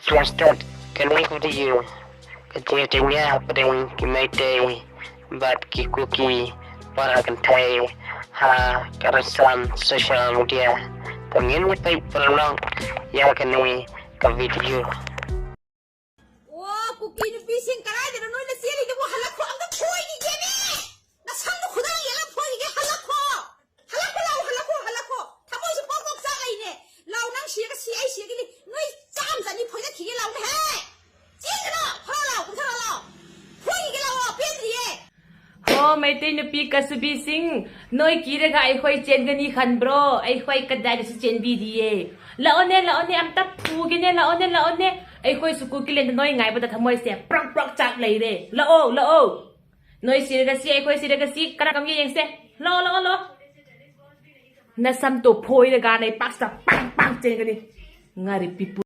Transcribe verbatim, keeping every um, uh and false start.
Friends, don't can we go to you? Kati tanya padang ki Meitei, but ki Kuki para kan thai ha karasam social media. Pangin ni pai paralong ya kani ka video. ꯑꯣ, ꯀꯨꯀꯤ ꯅꯨꯄꯤꯁꯤꯡ ꯀꯗꯥꯏꯗꯅꯣ ꯅꯣꯏꯅ ꯆꯦꯜꯂꯤꯗꯨꯕꯨ? ꯍꯜꯂꯛꯈꯣ, ꯑꯝꯇ ꯐꯣꯏꯈꯤꯒꯦꯅꯦ! ꯅꯁꯝꯗꯣ ꯈꯨꯗꯥꯡ ꯌꯦꯜꯂ ꯐꯣꯏꯈꯤꯒꯦ, ꯍꯜꯂꯛꯈꯣ! ꯍꯜꯂꯛꯈꯣ, ꯂꯥꯛꯑꯣ, ꯍꯜꯂꯛꯈꯣ, ꯍꯜꯂꯛꯈꯣ! ꯊꯃꯣꯏꯁꯦ ꯄꯣꯛ ꯄꯣꯛ ꯆꯥꯛꯂꯛꯏꯅꯦ! ꯂꯥꯛꯑꯣ, ꯅꯪ ꯁꯤꯔꯒ ꯁꯤ, ꯑꯩ ꯁꯤꯔꯒ ꯅꯤ! ꯅꯣꯏ ꯆꯥꯝ ꯆꯅꯤ ꯐꯣꯏꯗꯠꯈꯤꯒꯦ ꯂꯥꯛꯑꯣꯅꯦꯍꯦ! ꯆꯦꯟꯒꯅꯣ! ꯊꯣꯔꯛꯑꯣ ꯂꯥꯛꯑꯣ, ꯀꯨꯝꯊꯔꯛꯑꯣ ꯂꯥꯛꯑꯣ! ꯐꯣꯏꯈꯤꯒꯦ ꯂꯥꯛꯑꯣ, ꯄꯦꯟꯗ꯭ꯔꯤꯌꯦ! ꯍꯣ ꯃꯩꯇꯩ ꯅꯨꯄꯤ ꯀꯁꯨꯕꯤꯁꯤꯡ, ꯅꯣꯏ ꯀꯤꯔꯒ ꯑꯩꯈꯣꯏ ꯆꯦꯟꯒꯅꯤ ꯈꯟꯕ꯭ꯔꯣ? ꯑꯩꯈꯣꯏ ꯀꯗꯥꯏꯗꯁꯨ ꯆꯦꯟꯕꯤꯗꯤꯌꯦ꯫ ꯂꯥꯛꯑꯣꯅꯦ, ꯂꯥꯛꯑꯣꯅꯦ, ꯑꯝꯇ ꯐꯨꯒꯦꯅꯦ, ꯂꯥꯛꯑꯣꯅꯦ, ꯂꯥꯛꯑꯣꯅꯦ꯫ ꯑꯩꯈꯣꯏꯁꯨ ꯀꯨꯀꯤꯂꯦꯟꯗ ꯅꯣꯏ ꯉꯥꯏꯕꯗ ꯊꯃꯣꯏꯁꯦ ꯄ꯭ꯔꯛ ꯄ꯭ꯔꯛ ꯆꯥꯛ ꯂꯩꯔꯦ꯫ ꯂꯥꯛꯑꯣ, ꯂꯥꯛꯑꯣ꯫ ꯅꯣꯏ ꯁꯤꯔꯒ ꯁꯤ, ꯑꯩꯈꯣꯏ ꯁꯤꯔꯒ ꯁꯤ, ꯀꯅꯥ ꯀꯝꯒꯦ ꯌꯦꯡꯁꯦ꯫ ꯂꯥꯛꯑꯣ, ꯂꯥꯛꯑꯣ, ꯂꯥꯛꯑꯣ꯫ ꯅꯁꯝꯇꯣ ꯐꯣꯏꯔꯒ ꯅꯩ ꯄꯥꯛꯁꯤꯗ ꯄꯥꯡ ꯄꯥꯡ ꯆꯦꯟꯒꯅꯤ꯫ ꯉꯥꯔꯤ ꯄꯤꯄꯨ